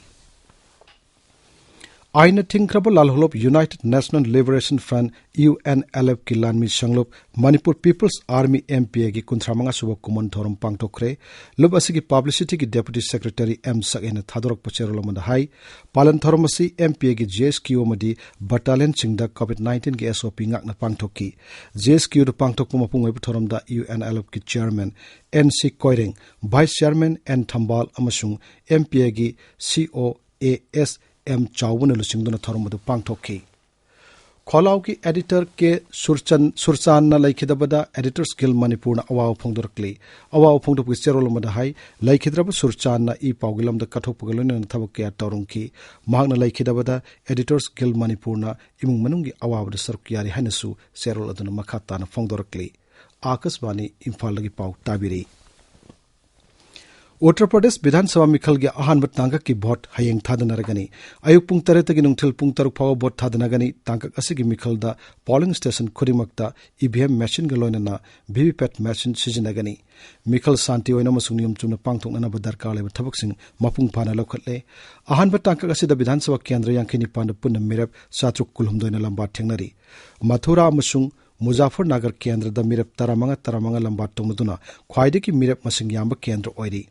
ꯑꯥꯏꯟꯅ ꯊꯤꯡꯈ꯭ꯔꯕ ꯂꯥꯜꯍꯧꯂꯨꯞ United National Liberation Front, UNLF ꯀꯤ ꯂꯥꯟꯃꯤ ꯁꯪꯂꯨꯞ ꯃꯅꯤꯄꯨꯔ People's Army, MPA ꯒꯤ ꯀꯨꯟꯊ꯭ꯔꯥ ꯃꯉꯥ ꯁꯨꯕ ꯀꯨꯝꯑꯣꯟ ꯊꯧꯔꯝ ꯄꯥꯡꯊꯣꯛꯈ꯭ꯔꯦ꯫ ꯂꯨꯞ ꯑꯁꯤꯒꯤ publicity ꯒꯤ Deputy Secretary ꯑꯦꯝ ꯁꯛꯍꯦꯟꯅ ꯊꯥꯗꯣꯔꯛꯄ ꯆꯦꯔꯣꯜ ꯑꯃꯗ ꯍꯥꯏ, ꯄꯥꯂꯟ ꯊꯧꯔꯝ ꯑꯁꯤ MPA ꯒꯤ JSQ ꯑꯃꯗꯤ battalion ꯁꯤꯡꯗ COVID nineteen ꯒꯤ SOP ꯉꯥꯛꯅ ꯄꯥꯡꯊꯣꯛꯈꯤ꯫ JSQ ꯗ ꯄꯥꯡꯊꯣꯛꯄ ꯃꯄꯨꯡ ꯑꯣꯏꯕ ꯊꯧꯔꯝꯗ UNLF ꯀꯤ Chairman N C Koireng, Vice Chairman and ꯊꯝꯕꯥꯜ ꯑꯃꯁꯨꯡ MPA ꯒꯤ COAS ꯑꯦꯝ ꯆꯥꯎꯕꯅ ꯂꯨꯆꯤꯡꯗꯨꯅ ꯊꯧꯔꯝ ꯑꯗꯨ ꯄꯥꯡꯊꯣꯛꯈꯤ꯫ ꯈꯣꯂꯥꯎꯒꯤ editor ꯀꯦ ꯁꯨꯔꯆꯟ-, ꯁꯨꯔꯆꯥꯟꯅ ꯂꯩꯈꯤꯗꯕꯗ Editors Guild ꯃꯅꯤꯄꯨꯔꯅ ꯑꯋꯥꯕ ꯐꯣꯡꯗꯣꯔꯛꯂꯤ꯫ ꯑꯋꯥꯕ ꯐꯣꯡꯗꯣꯛꯄꯒꯤ ꯆꯦꯔꯣꯜ ꯑꯃꯗ ꯍꯥꯏ, ꯂꯩꯈꯤꯗ꯭ꯔꯕ ꯁꯨꯔꯆꯥꯟꯅ ꯏ ꯄꯥꯎꯒꯤ ꯂꯝꯗ ꯀꯠꯊꯣꯛꯄꯒ ꯂꯣꯏꯅꯅ ꯊꯕꯛ ꯀꯌꯥ ꯇꯧꯔꯝꯈꯤ꯫ ꯃꯍꯥꯛꯅ ꯂꯩꯈꯤꯗꯕꯗ Editors Guild ꯃꯅꯤꯄꯨꯔꯅ ꯏꯃꯨꯡ ꯃꯅꯨꯡꯒꯤ ꯑꯋꯥꯕꯗ ꯁꯔꯨꯛ ꯌꯥꯔꯤ ꯍꯥꯏꯅꯁꯨ ꯆꯦꯔꯣꯜ ꯑꯗꯨꯅ ꯃꯈꯥ ꯇꯥꯅ ꯐꯣꯡꯗꯣꯔꯛꯂꯤ꯫ ꯑꯥꯀꯥꯁꯕꯥꯅꯤ ꯏꯝꯐꯥꯜꯗꯒꯤ ꯄꯥꯎ ꯇꯥꯕꯤꯔꯤ꯫ ꯎꯠꯇꯔ ꯄ꯭ꯔꯗꯦꯁ ꯕꯤꯙꯥꯟ ꯁꯚꯥ ꯃꯤꯈꯜꯒꯤ ꯑꯍꯥꯟꯕ ꯇꯥꯡꯀꯛꯀꯤ ꯚꯣꯠ ꯍꯌꯦꯡ ꯊꯥꯗꯅꯔꯒꯅꯤ꯫ ꯑꯌꯨꯛ ꯄꯨꯡ ꯇꯔꯦꯠꯇꯒꯤ ꯅꯨꯡꯊꯤꯜ ꯄꯨꯡ ꯇꯔꯨꯛ ꯐꯥꯎꯕ ꯚꯣꯠ ꯊꯥꯗꯅꯒꯅꯤ꯫ ꯇꯥꯡꯀꯛ ꯑꯁꯤꯒꯤ ꯃꯤꯈꯜꯗ polling station ꯈꯨꯗꯤꯡꯃꯛꯇ EVM machineꯒ ꯂꯣꯏꯅꯅ VVPAT machine ꯁꯤꯖꯤꯟꯅꯒꯅꯤ꯫ ꯃꯤꯈꯜ ꯁꯥꯟꯇꯤ ꯑꯣꯏꯅ ꯑꯃꯁꯨꯡ ꯅꯤꯌꯣꯝ ꯆꯨꯝꯅ ꯄꯥꯡꯊꯣꯛꯅꯅꯕ ꯗꯔꯀꯥꯔ ꯂꯩꯕ ꯊꯕꯛꯁꯤꯡ ꯃꯄꯨꯡ ꯐꯥꯅ ꯂꯧꯈꯠꯂꯦ꯫ ꯑꯍꯥꯟꯕ ꯇꯥꯡꯀꯛ ꯑꯁꯤꯗ ꯕꯤꯙꯥꯟ ꯁꯚꯥ ꯀꯦꯟꯗ꯭ꯔ ꯌꯥꯡꯈꯩ ꯅꯤꯄꯥꯟꯗ ꯄꯨꯟꯅ ꯃꯤꯔꯦꯞ ꯆꯥꯇ꯭ꯔꯨꯛ ꯀꯨꯟꯍꯨꯝꯗꯣꯏꯅ ꯂꯝꯕꯥ ꯊꯦꯡꯅꯔꯤ꯫ ꯃꯊꯨꯔꯥ ꯑꯃꯁꯨꯡ ꯃꯨꯖꯥꯐꯔꯅꯒꯔ ꯀꯦꯟꯗ꯭ꯔꯗ ꯃꯤꯔꯦꯞ ꯇꯔꯥꯃꯉꯥ, ꯇꯔꯥꯃꯉꯥ ꯂꯝꯕꯥ ꯇꯧꯅꯗꯨꯅ ꯈ꯭ꯋꯥꯏꯗꯒꯤ ꯃꯤꯔꯦꯞ ꯃꯁꯤꯡ ꯌꯥꯝꯕ ꯀꯦꯟꯗ꯭ꯔ ꯑꯣꯏꯔꯤ꯫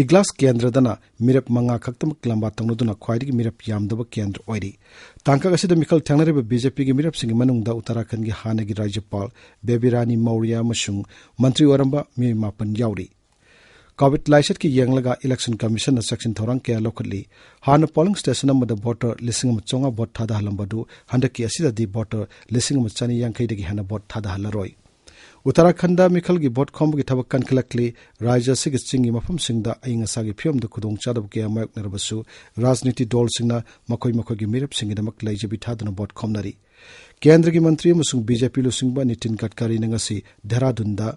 ꯏꯒ꯭ꯂꯥꯁ ꯀꯦꯟꯗ꯭ꯔꯗꯅ ꯃꯤꯔꯦꯞ ꯃꯉꯥ ꯈꯛꯇꯃꯛ ꯂꯝꯕꯥ ꯇꯧꯅꯗꯨꯅ ꯈ꯭ꯋꯥꯏꯗꯒꯤ ꯃꯤꯔꯦꯞ ꯌꯥꯝꯗꯕ ꯀꯦꯟꯗ꯭ꯔ ꯑꯣꯏꯔꯤ꯫ ꯇꯥꯡꯀꯛ ꯑꯁꯤꯗ ꯃꯤꯈꯜ ꯊꯦꯡꯅꯔꯤꯕ BJPꯒꯤ ꯃꯤꯔꯦꯞꯁꯤꯡꯒꯤ ꯃꯅꯨꯡꯗ ꯎꯠꯇꯔꯥꯈꯟꯗꯒꯤ ꯍꯥꯟꯅꯒꯤ ꯔꯥꯖ꯭ꯌꯄꯥꯜ ꯕꯦꯕꯤ ꯔꯥꯅꯤ ꯃꯧꯔꯤꯌꯥ ꯑꯃꯁꯨꯡ ꯃꯟꯇ꯭ꯔꯤ ꯑꯣꯏꯔꯝꯕ ꯃꯤꯑꯣꯏ ꯃꯥꯄꯟ ꯌꯥꯎꯔꯤ꯫ COVID ꯂꯥꯏꯆꯠꯀꯤ ꯌꯦꯡꯂꯒ Election Commissionꯅ ꯆꯦꯛꯁꯤꯟ ꯊꯧꯔꯥꯡ ꯀꯌꯥ ꯂꯧꯈꯠꯂꯤ꯫ ꯍꯥꯟꯅ polling station ꯑꯃꯗ voter ꯂꯤꯁꯤꯡ ꯑꯃ ꯆꯥꯝꯃꯉꯥ ꯚꯣꯠ ꯊꯥꯗꯍꯜꯂꯝꯕꯗꯨ ꯍꯟꯗꯛꯀꯤ ꯑꯁꯤꯗꯗꯤ voter ꯂꯤꯁꯤꯡ ꯑꯃ ꯆꯅꯤ ꯌꯥꯡꯈꯩꯗꯒꯤ ꯍꯦꯟꯅ ꯚꯣꯠ ꯊꯥꯗꯍꯜꯂꯔꯣꯏ꯫ ꯎꯠꯇꯔꯥꯈꯟꯗ ꯃꯤꯈꯜꯒꯤ ꯚꯣꯠ ꯈꯣꯝꯕꯒꯤ ꯊꯕꯛ ꯀꯟꯈꯠꯂꯛꯂꯤ꯫ ꯔꯥꯖ꯭ꯌ ꯑꯁꯤꯒꯤ ꯆꯤꯡꯒꯤ ꯃꯐꯝꯁꯤꯡꯗ ꯑꯏꯪ ꯑꯁꯥꯒꯤ ꯐꯤꯕꯝꯗ ꯈꯨꯗꯣꯡꯆꯥꯗꯕ ꯀꯌꯥ ꯃꯥꯌꯣꯛꯅꯔꯕꯁꯨ, ꯔꯥꯖꯅꯤꯇꯤ ꯗꯜꯁꯤꯡꯅ ꯃꯈꯣꯏ ꯃꯈꯣꯏꯒꯤ ꯃꯤꯔꯦꯞꯁꯤꯡꯒꯤꯗꯃꯛ ꯂꯩꯖꯕꯤ ꯊꯥꯗꯨꯅ ꯚꯣꯠ ꯈꯣꯝꯅꯔꯤ꯫ ꯀꯦꯟꯗ꯭ꯔꯒꯤ ꯃꯟꯇ꯭ꯔꯤ ꯑꯃꯁꯨꯡ BJP ꯂꯨꯆꯤꯡꯕ ꯅꯤꯇꯤꯟ ꯒꯗꯀꯥꯔꯤꯅ ꯉꯁꯤ ꯗꯦꯍꯔꯥꯗꯨꯟꯗ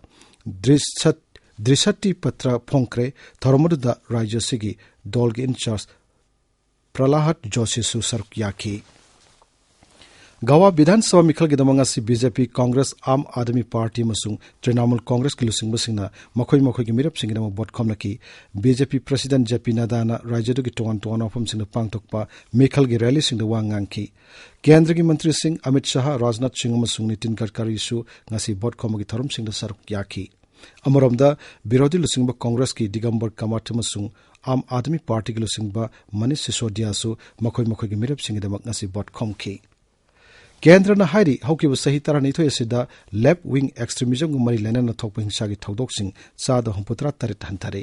ꯗ꯭ꯔꯤꯁꯠ-, ꯗ꯭ꯔꯤꯁꯇꯤ ꯄꯇ꯭ꯔ ꯐꯣꯡꯈ꯭ꯔꯦ꯫ ꯊꯧꯔꯝ ꯑꯗꯨꯗ ꯔꯥꯖ꯭ꯌ ꯑꯁꯤꯒꯤ ꯗꯜꯒꯤ in charge ꯄ꯭ꯔꯂꯥꯍꯠ ꯖꯣꯁꯤꯁꯨ ꯁꯔꯨꯛ ꯌꯥꯈꯤ꯫ ꯒꯋꯥ ꯕꯤꯙꯥꯟ ꯁꯚꯥ ꯃꯤꯈꯜꯒꯤꯗꯃꯛ ꯉꯁꯤ ꯕꯤ ꯖꯦ ꯄꯤ, ꯀꯣꯡꯒ꯭ꯔꯦꯁ, ꯑꯥꯝ ꯑꯥꯗꯃꯤ ꯄꯥꯔꯇꯤ ꯑꯃꯁꯨꯡ ꯇ꯭ꯔꯤꯅꯥꯃꯨꯜ ꯀꯣꯡꯒ꯭ꯔꯦꯁꯀꯤ ꯂꯨꯆꯤꯡꯕꯁꯤꯡꯅ ꯃꯈꯣꯏ ꯃꯈꯣꯏꯒꯤ ꯃꯤꯔꯦꯞꯁꯤꯡꯒꯤꯗꯃꯛ ꯚꯣꯠ ꯈꯣꯝꯂꯛꯈꯤ꯫ ꯕꯤ ꯖꯦ ꯄꯤ ꯄ꯭ꯔꯁꯤꯗꯦꯟꯠ ꯖꯦ ꯄꯤ ꯅꯗꯥꯅ ꯔꯥꯖ꯭ꯌꯗꯨꯒꯤ ꯇꯣꯉꯥꯟ ꯇꯣꯉꯥꯟꯕ ꯃꯐꯝꯁꯤꯡꯗ ꯄꯥꯡꯊꯣꯛꯄ ꯃꯤꯈꯜꯒꯤ ꯔꯦꯂꯤꯁꯤꯡꯗ ꯋꯥ ꯉꯥꯡꯈꯤ꯫ ꯀꯦꯟꯗ꯭ꯔꯒꯤ ꯃꯟꯇ꯭ꯔꯤꯁꯤꯡ ꯑꯃꯤꯠ ꯁꯍꯥ, ꯔꯥꯖꯅꯥꯊ ꯁꯤꯡ ꯑꯃꯁꯨꯡ ꯅꯤꯇꯤꯟ ꯒꯗꯀꯥꯔꯤꯁꯨ ꯉꯁꯤ ꯚꯣꯠ ꯈꯣꯝꯕꯒꯤ ꯊꯧꯔꯝꯁꯤꯡꯗ ꯁꯔꯨꯛ ꯌꯥꯈꯤ꯫ ꯑꯃꯔꯣꯝꯗ, ꯕꯤꯔꯣꯙꯤ ꯂꯨꯆꯤꯡꯕ ꯀꯣꯡꯒ꯭ꯔꯦꯁꯀꯤ ꯗꯤꯒꯝꯕꯔ ꯀꯃꯊ ꯑꯃꯁꯨꯡ ꯑꯥꯝ ꯑꯥꯗꯃꯤ ꯄꯥꯔꯇꯤꯒꯤ ꯂꯨꯆꯤꯡꯕ ꯃꯅꯤꯁ ꯁꯤꯁꯣꯗꯤꯌꯥꯁꯨ ꯃꯈꯣꯏ ꯃꯈꯣꯏꯒꯤ ꯃꯤꯔꯦꯞꯁꯤꯡꯒꯤꯗꯃꯛ ꯉꯁꯤ ꯚꯣꯠ ꯈꯣꯝꯈꯤ꯫ ꯀꯦꯟꯗ꯭ꯔꯅ ꯍꯥꯏꯔꯤ, ꯍꯧꯈꯤꯕ ꯆꯍꯤ ꯇꯔꯥꯅꯤꯊꯣꯏ ꯑꯁꯤꯗ ꯂꯦꯐ ꯋꯤꯡ ꯑꯦꯛꯁꯇ꯭ꯔꯤꯃꯤꯖꯝꯒ ꯃꯔꯤ ꯂꯩꯅꯅ ꯊꯣꯛꯄ ꯍꯤꯡꯁꯥꯒꯤ ꯊꯧꯗꯣꯛꯁꯤꯡ ꯆꯥꯗ ꯍꯨꯝꯐꯨꯇꯔꯥ ꯇꯔꯦꯠ ꯍꯟꯊꯔꯦ꯫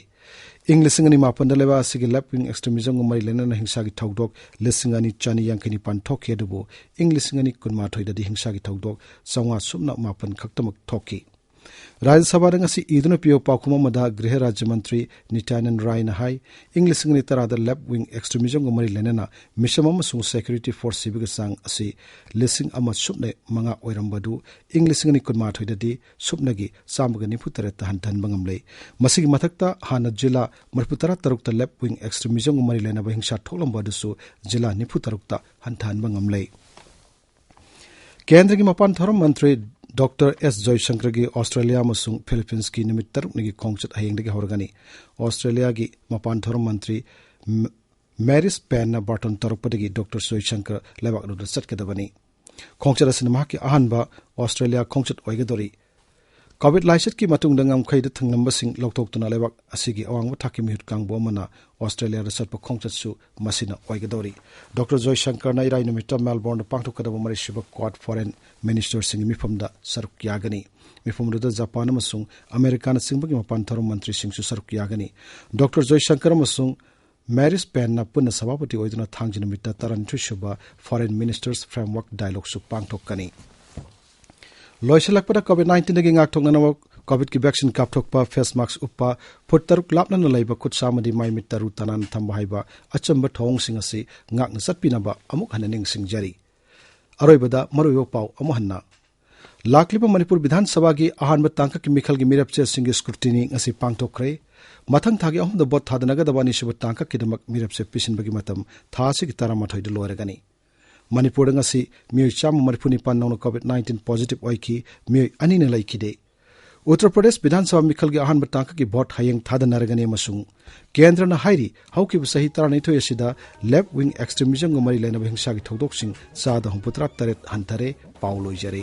ꯏꯪ ꯂꯤꯁꯤꯡ ꯑꯅꯤ ꯃꯥꯄꯟꯗ ꯂꯩꯕꯥꯛ ꯑꯁꯤꯒꯤ ꯂꯦꯐ ꯋꯤꯡ ꯑꯦꯛꯁꯇ꯭ꯔꯤꯃꯤꯖꯝꯒ ꯃꯔꯤ ꯂꯩꯅꯅ ꯍꯤꯡꯁꯥꯒꯤ ꯊꯧꯗꯣꯛ ꯂꯤꯁꯤꯡ ꯑꯅꯤ ꯆꯅꯤ ꯌꯥꯡꯈꯩ ꯅꯤꯄꯥꯟ ꯊꯣꯛꯈꯤ, ꯑꯗꯨꯕꯨ ꯏꯪ ꯂꯤꯁꯤꯡ ꯑꯅꯤ ꯀꯨꯟꯃꯥꯊꯣꯏꯗꯗꯤ ꯍꯤꯡꯁꯥꯒꯤ ꯊꯧꯗꯣꯛ ꯆꯥꯝꯃꯉꯥ ꯁꯨꯞꯅ ꯃꯥꯄꯟ ꯈꯛꯇꯃꯛ ꯊꯣꯛꯈꯤ꯫ ꯔꯥꯖ꯭ꯌ ꯁꯚꯥꯗ ꯉꯁꯤ ꯏꯗꯨꯅ ꯄꯤꯕ ꯄꯥꯎꯈꯨꯝ ꯑꯃꯗ ꯒ꯭ꯔꯤꯍ ꯔꯥꯖ꯭ꯌ ꯃꯟꯇ꯭ꯔꯤ ꯅꯤꯇ꯭ꯌꯥꯅꯟ ꯔꯥꯏꯅ ꯍꯥꯏ, ꯏꯪ ꯂꯤꯁꯤꯡ ꯑꯅꯤ ꯇꯔꯥꯗ ꯂꯦꯐ ꯋꯤꯡ ꯑꯦꯛꯁꯇ꯭ꯔꯤꯃꯤꯖꯝꯒ ꯃꯔꯤ ꯂꯩꯅꯅ ꯃꯤꯁꯝ ꯑꯃꯁꯨꯡ ꯁꯦꯀ꯭ꯌꯨꯔꯤꯇꯤ ꯐꯣꯔꯁ ꯁꯤꯕꯒꯤ ꯆꯥꯡ ꯑꯁꯤ ꯂꯤꯁꯤꯡ ꯑꯃ ꯁꯨꯞꯅ ꯃꯉꯥ ꯑꯣꯏꯔꯝꯕꯗꯨ ꯏꯪ ꯂꯤꯁꯤꯡ ꯑꯅꯤ ꯀꯨꯟꯃꯥꯊꯣꯏꯗꯗꯤ ꯁꯨꯞꯅꯒꯤ ꯆꯥꯝꯃꯒ ꯅꯤꯐꯨ ꯇꯔꯦꯠꯇ ꯍꯟꯊꯍꯟꯕ ꯉꯝꯂꯦ꯫ ꯃꯁꯤꯒꯤ ꯃꯊꯛꯇ ꯍꯥꯟꯅ ꯖꯤꯂꯥ ꯃꯔꯤꯐꯨ ꯇꯔꯥ ꯇꯔꯨꯛꯇ ꯂꯦꯐ ꯋꯤꯡ ꯑꯦꯛꯁꯇ꯭ꯔꯤꯃꯤꯖꯝꯒ ꯃꯔꯤ ꯂꯩꯅꯕ ꯍꯤꯡꯁꯥ ꯊꯣꯛꯂꯝꯕ ꯑꯗꯨꯁꯨ ꯖꯤꯂꯥ ꯅꯤꯐꯨ ꯇꯔꯨꯛꯇ ꯍꯟꯊꯍꯟꯕ ꯉꯝꯂꯦ꯫ ꯀꯦꯟꯗ꯭ꯔꯒꯤ ꯃꯄꯥꯟ ꯊꯧꯔꯝ ꯃꯟꯇ꯭ꯔꯤ ꯗꯣꯛꯇꯔ ꯑꯦꯁ ꯖꯣꯏꯁꯪꯀꯔꯒꯤ ꯑꯣꯁꯇ꯭ꯔꯦꯂꯤꯌꯥ ꯑꯃꯁꯨꯡ ꯐꯤꯂꯤꯄꯤꯟꯁꯀꯤ ꯅꯨꯃꯤꯠ ꯇꯔꯨꯛꯅꯤꯒꯤ ꯈꯣꯡꯆꯠ ꯍꯌꯦꯡꯗꯒꯤ ꯍꯧꯔꯒꯅꯤ꯫ ꯑꯣꯁꯇ꯭ꯔꯦꯂꯤꯌꯥꯒꯤ ꯃꯄꯥꯟ ꯊꯧꯔꯝ ꯃꯟꯇ꯭ꯔꯤ ꯃ-, ꯃꯦꯔꯤꯁ ꯄꯦꯟꯅ ꯕꯥꯔꯇꯣꯟ ꯇꯧꯔꯛꯄꯗꯒꯤ ꯗꯣꯛꯇꯔ ꯖꯣꯏꯁꯪꯀꯔ ꯂꯩꯕꯥꯛ ꯑꯗꯨꯗ ꯆꯠꯀꯗꯕꯅꯤ꯫ ꯈꯣꯡꯆꯠ ꯑꯁꯤꯅ ꯃꯍꯥꯛꯀꯤ ꯑꯍꯥꯟꯕ ꯑꯣꯁꯇ꯭ꯔꯦꯂꯤꯌꯥ ꯈꯣꯡꯆꯠ ꯑꯣꯏꯒꯗꯧꯔꯤ꯫ ꯀꯣꯚꯤꯗ ꯂꯥꯏꯆꯠꯀꯤ ꯃꯇꯨꯡꯗ ꯉꯝꯈꯩꯗ ꯊꯤꯡꯂꯝꯕꯁꯤꯡ ꯂꯧꯊꯣꯛꯇꯨꯅ ꯂꯩꯕꯥꯛ ꯑꯁꯤꯒꯤ ꯑꯋꯥꯡꯕ ꯊꯥꯛꯀꯤ ꯃꯤꯍꯨꯠ ꯀꯥꯡꯕꯨ ꯑꯃꯅ ꯑꯣꯁꯇ꯭ꯔꯦꯂꯤꯌꯥꯗ ꯆꯠꯄ ꯈꯣꯡꯆꯠꯁꯨ ꯃꯁꯤꯅ ꯑꯣꯏꯒꯗꯧꯔꯤ꯫ ꯗꯣꯛꯇꯔ ꯖꯣꯏꯁꯪꯀꯔꯅ ꯏꯔꯥꯏ ꯅꯨꯃꯤꯠꯇ ꯃꯦꯜꯕꯣꯔꯟꯗ ꯄꯥꯡꯊꯣꯛꯀꯗꯕ ꯃꯔꯤꯁꯨꯕ ꯀ꯭ꯋꯥꯗ ꯐꯣꯔꯦꯟ ꯃꯤꯅꯤꯁꯇꯔꯁꯤꯡꯒꯤ ꯃꯤꯐꯝꯗ ꯁꯔꯨꯛ ꯌꯥꯒꯅꯤ꯫ ꯃꯤꯐꯝ ꯑꯗꯨꯗ ꯖꯄꯥꯟ ꯑꯃꯁꯨꯡ ꯑꯃꯦꯔꯤꯀꯥꯅꯆꯤꯡꯕꯒꯤ ꯃꯄꯥꯟ ꯊꯧꯔꯝ ꯃꯟꯇ꯭ꯔꯤꯁꯤꯡꯁꯨ ꯁꯔꯨꯛ ꯌꯥꯒꯅꯤ꯫ ꯗꯣꯛꯇꯔ ꯖꯣꯏꯁꯪꯀꯔ ꯑꯃꯁꯨꯡ ꯃꯦꯔꯤꯁ ꯄꯦꯟꯅ ꯄꯨꯟꯅ ꯁꯚꯥꯄꯇꯤ ꯑꯣꯏꯗꯨꯅ ꯊꯥꯡꯖ ꯅꯨꯃꯤꯠꯇ ꯇꯔꯥꯅꯤꯊꯣꯏꯁꯨꯕ ꯐꯣꯔꯦꯟ ꯃꯤꯅꯤꯁꯇꯔꯁ ꯐ꯭ꯔꯦꯝꯋꯔꯛ ꯗꯥꯏꯂꯣꯒꯁꯨ ꯄꯥꯡꯊꯣꯛꯀꯅꯤ꯫ ꯂꯣꯏꯁꯤꯜꯂꯛꯄꯗ ꯀꯣꯚꯤꯗ ꯅꯥꯏꯟꯇꯤꯟꯗꯒꯤ ꯉꯥꯛꯊꯣꯛꯅꯅꯕ ꯀꯣꯚꯤꯗꯀꯤ ꯚꯦꯛꯁꯤꯟ ꯀꯥꯞꯊꯣꯛꯄ, ꯐꯦꯁ ꯃꯥꯛꯁ ꯎꯞꯄ, ꯐꯨꯠ ꯇꯔꯨꯛ ꯂꯥꯞꯅꯅ ꯂꯩꯕ, ꯈꯨꯠ ꯁꯥ ꯑꯃꯗꯤ ꯃꯥꯏ ꯃꯤꯠ ꯇꯔꯨ ꯇꯅꯥꯟꯅ ꯊꯝꯕ ꯍꯥꯏꯕ ꯑꯆꯝꯕ ꯊꯧꯑꯣꯡꯁꯤꯡ ꯑꯁꯤ ꯉꯥꯛꯅ ꯆꯠꯄꯤꯅꯕ ꯑꯃꯨꯛ ꯍꯟꯅ ꯅꯤꯡꯁꯤꯡꯖꯔꯤ꯫ ꯑꯔꯣꯏꯕꯗ ꯃꯔꯨꯑꯣꯏꯕ ꯄꯥꯎ ꯑꯃꯨꯛ ꯍꯟꯅ꯫ ꯂꯥꯛꯂꯤꯕ ꯃꯅꯤꯄꯨꯔ ꯕꯤꯙꯥꯟ ꯁꯚꯥꯒꯤ ꯑꯍꯥꯟꯕ ꯇꯥꯡꯀꯛꯀꯤ ꯃꯤꯈꯜꯒꯤ ꯃꯤꯔꯦꯞꯆꯦꯁꯤꯡꯒꯤ ꯁ꯭ꯀ꯭ꯔꯨꯇꯤꯅꯤ ꯉꯁꯤ ꯄꯥꯡꯊꯣꯛꯈ꯭ꯔꯦ꯫ ꯃꯊꯪ ꯊꯥꯒꯤ ꯑꯍꯨꯝꯗ ꯚꯣꯠ ꯊꯥꯗꯅꯒꯗꯕ ꯑꯅꯤꯁꯨꯕ ꯇꯥꯡꯀꯛꯀꯤꯗꯃꯛ ꯃꯤꯔꯦꯞꯆꯦ ꯄꯤꯁꯤꯟꯕꯒꯤ ꯃꯇꯝ ꯊꯥ ꯑꯁꯤꯒꯤ ꯇꯔꯥꯃꯥꯊꯣꯏꯗ ꯂꯣꯏꯔꯒꯅꯤ꯫ ꯃꯅꯤꯄꯨꯔꯗ ꯉꯁꯤ ꯃꯤꯑꯣꯏ ꯆꯥꯝꯃ ꯃꯔꯤꯐꯨ ꯅꯤꯄꯥꯟ ꯅꯧꯅ COVID nineteen positive ꯑꯣꯏꯈꯤ, ꯃꯤꯑꯣꯏ ꯑꯅꯤꯅ ꯂꯩꯈꯤꯗꯦ꯫ ꯎꯠꯇꯔ ꯄ꯭ꯔꯗꯦꯁ ꯕꯤꯙꯥꯟ ꯁꯚꯥ ꯃꯤꯈꯜꯒꯤ ꯑꯍꯥꯟꯕ ꯇꯥꯡꯀꯛꯀꯤ ꯚꯣꯠ ꯍꯌꯦꯡ ꯊꯥꯗꯅꯔꯒꯅꯤ ꯑꯃꯁꯨꯡ ꯀꯦꯟꯗ꯭ꯔꯅ ꯍꯥꯏꯔꯤ, ꯍꯧꯈꯤꯕ ꯆꯍꯤ ꯇꯔꯥꯅꯤꯊꯣꯏ ꯑꯁꯤꯗ left wing extremismꯒ ꯃꯔꯤ ꯂꯩꯅꯕ ꯍꯤꯡꯁꯥꯒꯤ ꯊꯧꯗꯣꯛꯁꯤꯡ ꯆꯥꯗ ꯍꯨꯝꯐꯨꯇꯔꯥ ꯇꯔꯦꯠ ꯍꯟꯊꯔꯦ꯫ ꯄꯥꯎ ꯂꯣꯏꯖꯔꯦ꯫